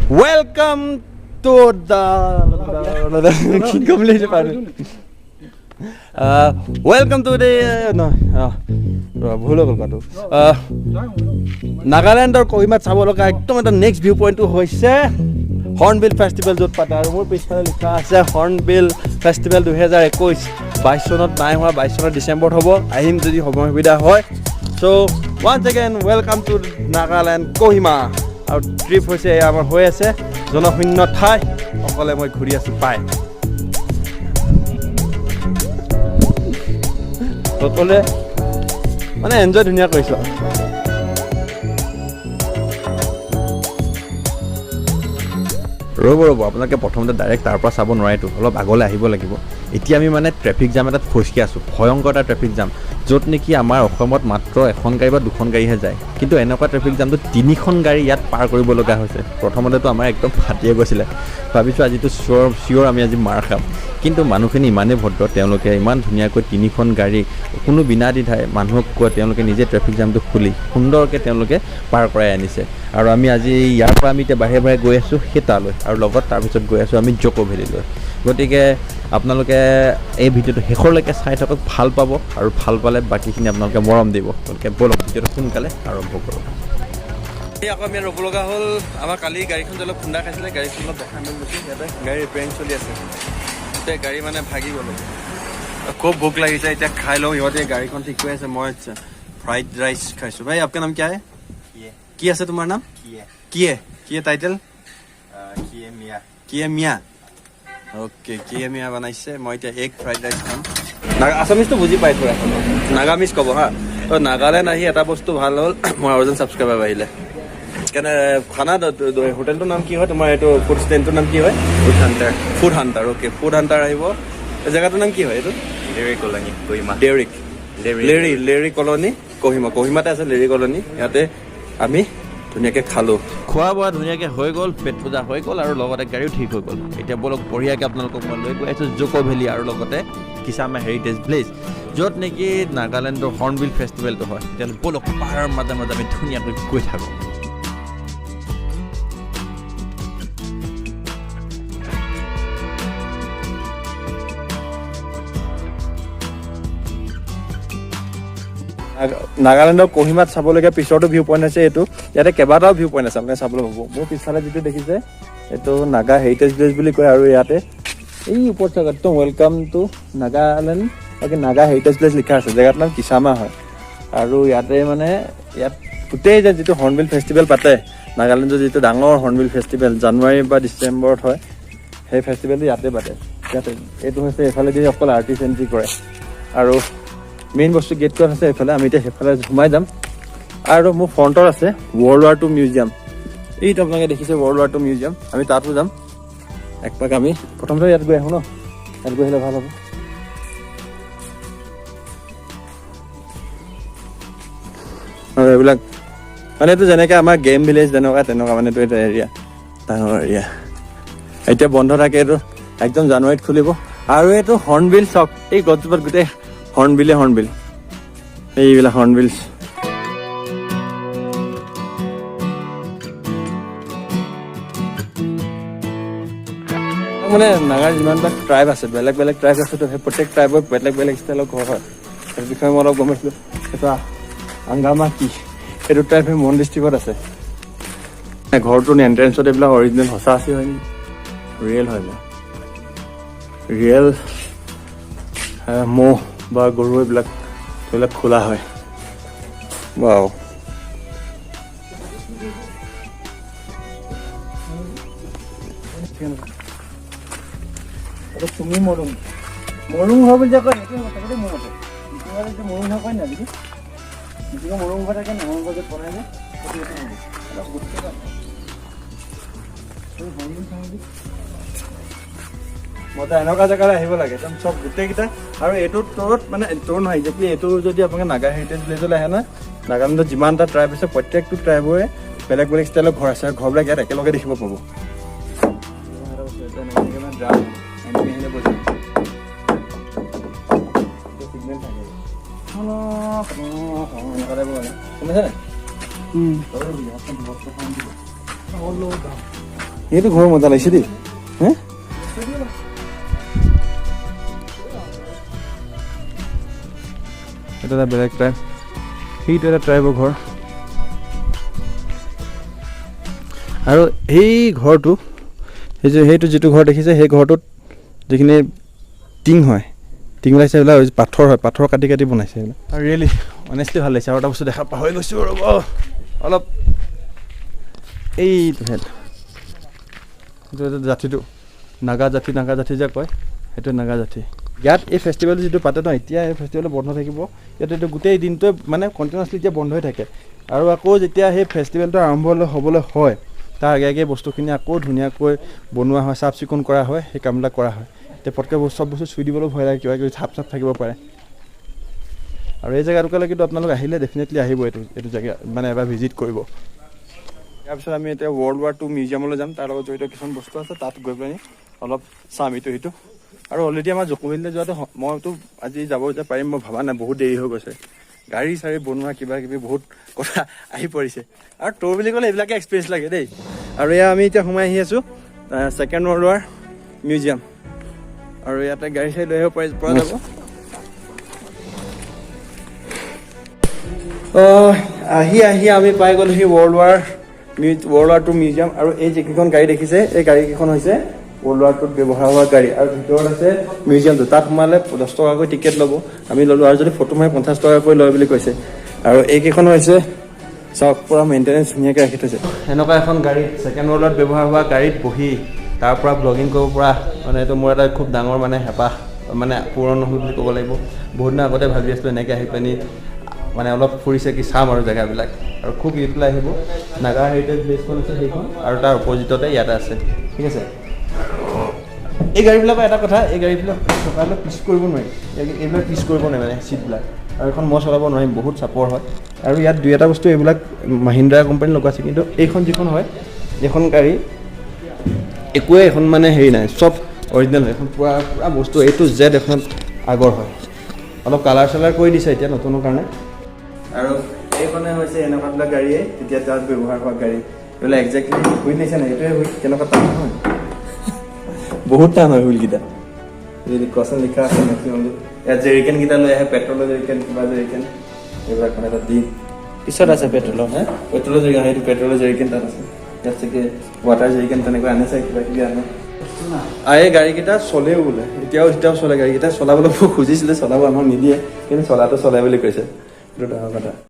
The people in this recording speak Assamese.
Welcome to the কি ক'ম বুলি ভাবিছোঁ পাহৰি, welcome to the, নহয়, ভুল হৈ গ'ল কোৱাটো। নাগালেণ্ডৰ কহিমাত চাব লগা একদম এটা নেক্সট ভিউ পইণ্টটো হৈছে হৰ্ণবিল ফেষ্টিভেল য'ত পাতে। আৰু মোৰ পিছফালে লিখা আছে হৰ্ণবিল ফেষ্টিভেল 2021। 22 চনত নাই হোৱা, 22 চনৰ ডিচেম্বৰত হ'ব। আহিম যদি সময় সুবিধা হয়। So once again welcome to Nagaland Kohima. আৰু ট্ৰিপ হৈছে এয়া আমাৰ হৈ আছে জনশূন্য ঠাই, অকলে মই ঘূৰি আছোঁ পাই। সকলোৱে মানে এনজয় ধুনীয়া কৰিছোঁ। ৰ'ব ৰ'ব, আপোনালোকে প্ৰথমতে ডাইৰেক্ট তাৰ পৰা চাব নোৱাৰেতো, অলপ আগলৈ আহিব লাগিব। এতিয়া আমি মানে ট্ৰেফিক জাম এটাত ফচকি আছোঁ, ভয়ংকৰ এটা ট্ৰেফিক জাম, য'ত নেকি আমাৰ অসমত মাত্ৰ এখন গাড়ী বা দুখন গাড়ীহে যায়, কিন্তু এনেকুৱা ট্ৰেফিক জামটো তিনিখন গাড়ী ইয়াত পাৰ কৰিব লগা হৈছে। প্ৰথমতেতো আমাৰ একদম ফাটিয়ে গৈছিলে, ভাবিছোঁ আজিতো চিয়'ৰ চিয়'ৰ আমি আজি মাৰ খাম। কিন্তু মানুহখিনি ইমানেই ভদ্ৰ, তেওঁলোকে ইমান ধুনীয়াকৈ তিনিখন গাড়ী কোনো বিনা দ্বিধাই মানুহক কৈ তেওঁলোকে নিজে ট্ৰেফিক জামটো খুলি সুন্দৰকৈ তেওঁলোকে পাৰ কৰাই আনিছে। আৰু আমি আজি ইয়াৰ পৰা আমি এতিয়া বাহিৰে বাহিৰে গৈ আছোঁ সেই তালৈ, আৰু লগত তাৰপিছত গৈ আছোঁ আমি জ'ক' ভেলীলৈ। গতিকে আপোনালোকে এই ভিডিঅ'টো শেষলৈকে চাই থাকক, ভাল পাব, আৰু ভাল পালে বাকীখিনি আপোনালোকে মৰম দিব। গতিকে ব'লক, ভিডিঅ'টো সোনকালে আৰম্ভ কৰোঁ। এই আকৌ আমি ৰ'ব লগা হ'ল। আমাৰ কালি গাড়ীখন যে অলপ খুন্দা খাইছিলে, গাড়ীখন অলপ দেখাই মেলি গৈছোঁ। ইয়াতে গাড়ী ৰিপেয়াৰিং চলি আছে, গোটেই গাড়ী মানে ভাগি গ'ল। খুব ভোক লাগিছে, এতিয়া খাই লওঁ। ইহঁতে গাড়ীখন ঠিক কৰি আছে, মই ফ্ৰাইড ৰাইচ খাইছোঁ। भाई, आपका नाम क्या है? কি আছে তোমাৰ নাম? কিয়ে? কিয়ে টাইটেল? কিয়ে মিয়া। অ'কে, কিয়ে মিয়া বনাইছে। মই এতিয়া এগ ফ্ৰাইড ৰাইচ খাম। আছামিজটো বুজি পাইছোঁ, এখন নাগামিজ ক'ব। হা, তো নাগালেণ্ড আহি এটা বস্তু ভাল হ'ল, মই আৰু এজন ছাবস্ক্ৰাইবাৰ বাঢ়িলে। কেনে খানা হোটেলটোৰ নাম কি হয় তোমাৰ? এইটো ফুড ষ্টেণ্ডটোৰ নাম কি হয়? Food Hunter. Food Hunter, okay. Food Hunter আহিব। এই জেগাটোৰ নাম কি হয় এইটো? লেৰি কলনী, কহিমা। ডেৰিক। লেৰি। লেৰি, লেৰি কলনী, কহিমা। কহিমাতে আছে লেৰি কলনী। ইয়াতে আমি ধুনীয়াকৈ খালোঁ। খোৱা বোৱা ধুনীয়াকৈ হৈ গ'ল, পেট পূজা হৈ গ'ল, আৰু লগতে গাড়ীও ঠিক হৈ গ'ল। এতিয়া ব'লক, বঢ়িয়াকৈ আপোনালোকক মই লৈ গৈ আছোঁ জ'ক' ভেলী আৰু লগতে কিচামা হেৰিটেজ ভিলেজ, য'ত নেকি নাগালেণ্ডৰ হৰ্ণবিল ফেষ্টিভেলটো হয়। তেতিয়াহ'লে ব'লক, পাহাৰৰ মাজে মাজে আমি ধুনীয়াকৈ গৈ থাকোঁ। নাগালেণ্ডৰ কহিমাত চাবলগীয়া পিছৰটো ভিউ পইণ্ট হৈছে এইটো। ইয়াতে কেইবাটাও ভিউ পইণ্ট আছে, আপোনালোকে চাবলৈ পাব। মোৰ পিছফালে যিটো দেখিছে, এইটো নাগা হেৰিটেজ ভিলেজ বুলি কয়। আৰু ইয়াতে এই ওপৰত চাওক, একদম welcome to Nagaland, বাকী নাগা হেৰিটেজ ভিলেজ লিখা আছে। জেগাটোৰ নাম কিচামা হয়। আৰু ইয়াতে মানে ইয়াত গোটেই যে যিটো হৰ্ণবিল ফেষ্টিভেল পাতে, নাগালেণ্ডৰ যিটো ডাঙৰ হৰ্ণবিল ফেষ্টিভেল জানুৱাৰী বা ডিচেম্বৰত হয়, সেই ফেষ্টিভেলটো ইয়াতে পাতে। ইয়াতে এইটো হৈছে, এইফালেদি অকল আৰ্টিষ্ট এণ্ট্ৰি কৰে আৰু মেইন বস্তু গেটখন আছে এইফালে। আমি এতিয়া সেইফালে সোমাই যাম। আৰু মোৰ ফ্ৰণ্টত আছে ৱৰ্ল্ড ৱাৰ টু মিউজিয়াম। এইটো আপোনালোকে দেখিছে ৱৰ্ল্ড ৱাৰ টু মিউজিয়াম, আমি তাতো যাম একপাক। আমি প্ৰথমতে ইয়াত গৈ আহোঁ ন, ইয়াত গৈ আহিলে ভাল হ'ব। আৰু এইবিলাক মানে এইটো যেনেকৈ আমাৰ গেম ভিলেজ যেনেকুৱা তেনেকুৱা, মানে এইটো এটা এৰিয়া, ডাঙৰ এৰিয়া। এতিয়া বন্ধ থাকে এইটো, একদম জানুৱাৰীত খুলিব। আৰু এইটো হৰ্ণবিল চাওক, এই গছজোপাত গোটেই হৰ্ণবিলে হৰ্ণবিল, এইবিলাক হৰ্ণবিল। মানে নাগাৰ যিমানবিলাক ট্ৰাইব আছে, বেলেগ বেলেগ ট্ৰাইব আছে, তো সেই প্ৰত্যেক ট্ৰাইবৰ বেলেগ বেলেগ ষ্টাইলৰ ঘৰ হয়। সেই বিষয়ে মই অলপ গম পাইছিলোঁ। সেইটো আংগামা কি, সেইটো ট্ৰাইব সেই মন ডিষ্ট্ৰিক্টত আছে। ঘৰটোৰ এণ্ট্ৰেঞ্চত এইবিলাক অৰিজিনেল সঁচা আছে হয় নেকি, ৰিয়েল হয় ৰিয়েল ম'হ বা গৰু এইবিলাক খোলা হয়। বাও, তুমি মৰুং মৰুং হয় বুলি যে কয়, সেইটোৱে সঁচাকৈ দেই মোৰ মতে। মিচিঙত যে মৰুং হয় কয় নাই নেকি? মিচিঙৰ মৰুং ঘৰ থাকে, মৰুং ঘৰ য'ত বনাই যে সেইটো এইটো হ'ব। অলপ গুৰুত্ব পায়। এই হৰ্ণবিল চহৰ্ণবিল। মজা, এনেকুৱা জেগালৈ আহিব লাগে একদম চব গোটেইকেইটা। আৰু এইটো তোৰত মানে তোৰ নহয় একজেক্টলি, এইটো যদি আপোনালোকে নাগা হেৰিটেজ ভিলেজলৈ আহে নহয়, নাগালেণ্ডত যিমান এটা ট্ৰাইব আছে, প্ৰত্যেকটো ট্ৰাইবৰে বেলেগ বেলেগ ষ্টাইলৰ ঘৰ আছে আৰু ঘৰবিলাক ইয়াত একেলগে দেখিব পাব। চিগনেল থাকে এনেকুৱা টাইপৰ, মানে গম পাইছা নাই? এইটো ঘৰ মজা লাগিছে দেই। হে, এইটো এটা বেলেগ ট্ৰাইব, সেইটো এটা ট্ৰাইবৰ ঘৰ। আৰু সেই ঘৰটো, সেই যে সেইটো যিটো ঘৰ দেখিছে, সেই ঘৰটোত যিখিনি টিং হয়, টিং ওলাইছে, সেইবিলাক পাথৰ হয়, পাথৰ কাটি কাটি বনাইছে সেইবিলাক। আৰু ৰিয়েলি অনেষ্টলি ভাল লাগিছে। আৰু এটা বস্তু দেখা পাহৰি গৈছোঁ, ৰ'ব অলপ। এইটো সেইটো এইটো জাতিটো নাগা জাতি, নাগা জাতি যে কয়, সেইটো নাগা জাতি। ইয়াত এই ফেষ্টিভেল যিটো পাতে ন, এতিয়া এই ফেষ্টিভেল বন্ধ থাকিব। ইয়াত এইটো গোটেই দিনটোৱে মানে কণ্টিনিউৱাছলি এতিয়া বন্ধ হৈ থাকে। আৰু আকৌ যেতিয়া সেই ফেষ্টিভেলটো আৰম্ভ হ'বলৈ হয়, তাৰ আগে আগে বস্তুখিনি আকৌ ধুনীয়াকৈ বনোৱা হয়, চাফ চিকুণ কৰা হয়, সেই কামবিলাক কৰা হয়। এতিয়া পটকৈ চব বস্তু চুই দিবলৈ ভয় লাগে, কিবা কিবি সাপ চাপ থাকিব পাৰে। আৰু এই জেগাটোলৈ কিন্তু আপোনালোক আহিলে ডেফিনেটলি আহিব, এইটো জেগা মানে এবাৰ ভিজিট কৰিব। ইয়াৰ পিছত আমি এতিয়া ৱৰ্ল্ড ৱাৰ 2 মিউজিয়ামলৈ যাম। তাৰ লগত জড়িত কিছুমান বস্তু আছে, তাত গৈ পেলাই অলপ চাম ইটো সিটো। আৰু অলৰেডি আমাৰ জকো ভেলীলৈ যোৱাটো মইতো আজি যাব যে পাৰিম মই ভবা নাই, বহুত দেৰি হৈ গৈছে। গাড়ী চাড়ী বনোৱা কিবা কিবি বহুত কথা আহি পৰিছে। আৰু টুৰ বুলি ক'লে এইবিলাকে এক্সপিৰিয়েঞ্চ লাগে দেই। আৰু এয়া আমি এতিয়া সোমাই আহি আছোঁ ছেকেণ্ড ৱৰ্ল্ড ৱাৰ মিউজিয়াম। আৰু ইয়াতে গাড়ী চাড়ী লৈ আহিব পৰা যাব। আহি আহি আমি পাই গ'লোহি ৱৰ্ল্ড ৱাৰ 2 মিউজিয়াম। আৰু এই যিকেইখন গাড়ী দেখিছে, এই গাড়ীকেইখন হৈছে ৱৰ্ল্ড ৱাৰ 2ত ব্যৱহাৰ হোৱা গাড়ী। আৰু ভিতৰত আছে মিউজিয়ামটো। তাত সোমালে 10 টকাকৈ টিকেট ল'ব, আমি ল'লোঁ। আৰু যদি ফটো মাৰে 50 টকাকৈ লয় বুলি কৈছে। আৰু এইকেইখন হৈছে, চাওক, পূৰা মেইনটেনেঞ্চ ধুনীয়াকৈ ৰাখি থৈছে। এনেকুৱা এখন গাড়ীত, ছেকেণ্ড ৱৰ্ল্ডত ব্যৱহাৰ হোৱা গাড়ীত বহি তাৰ পৰা ব্লগিং কৰিব পৰা, মানে এইটো মোৰ এটা খুব ডাঙৰ মানে হেঁপাহ মানে পূৰণ নহ'ল বুলি ক'ব লাগিব। বহুত দিনৰ আগতে ভাবি আছিলোঁ এনেকৈ আহি পেনি মানে অলপ ফুৰি চাকি চাম আৰু জেগাবিলাক। আৰু খুব ইউটিউবলৈ আহিব। নাগা হেৰিটেজ ভিলেজখন আছে সেইখন, আৰু তাৰ অপজিটতে ইয়াতে আছে, ঠিক আছে। এই গাড়ীবিলাকৰ এটা কথা, এই গাড়ীবিলাক চলালে পিছ কৰিব নোৱাৰি, এইবিলাক পিছ কৰিব নোৱাৰি মানে চিটবিলাক। আৰু এইখন মই চলাব নোৱাৰিম, বহুত চাপৰ হয়। আৰু ইয়াত দুই এটা বস্তু এইবিলাক মাহিন্দ্ৰা কোম্পানী লগোৱা আছে, কিন্তু এইখন যিখন হয়, এইখন গাড়ী একোৱে এখন মানে হেৰি নাই, চব অৰিজিনেল হয়। এখন পূৰা পূৰা বস্তু এ টু জেড এখন আগৰ হয়। অলপ কালাৰ চালাৰ কৰি দিছে এতিয়া নতুনৰ কাৰণে। আৰু এইখনে হৈছে এনেকুৱাবিলাক গাড়ীয়ে তেতিয়া তাত ব্যৱহাৰ হোৱা গাড়ী। এইবিলাক একজেক্টলি হুইল দিছে নাই, এইটোৱে হুইল। কেনেকুৱা টান নহয়, বহুত টান হয় হুইলকেইটা। কচন লিখা আছে মেক্সিমাম। ইয়াত জেৰিকেনকেইটা লৈ আহে, পেট্ৰলৰ জেৰিকেন, কিবা জেৰিকেন, এইবিলাক মানে তাত দি পিছত আছে পেট্ৰলৰ। হে, পেট্ৰলৰ জেৰিকেন, সেইটো পেট্ৰলৰ জেৰিকেন তাত আছে। ইয়াত চাগে ৱাটাৰ জেৰিকেন তেনেকৈ আনে চাগে, কিবা কিবি আনে। আৰু এই গাড়ীকেইটা চলেও বোলে এতিয়াও, এতিয়াও চলে। গাড়ীকেইটা চলাবলৈ মোক খুজিছিলে, চলাব আমাক নিদিয়ে, কিন্তু চলাটো চলে বুলি কৈছে, সেইটো ডাঙৰ কথা।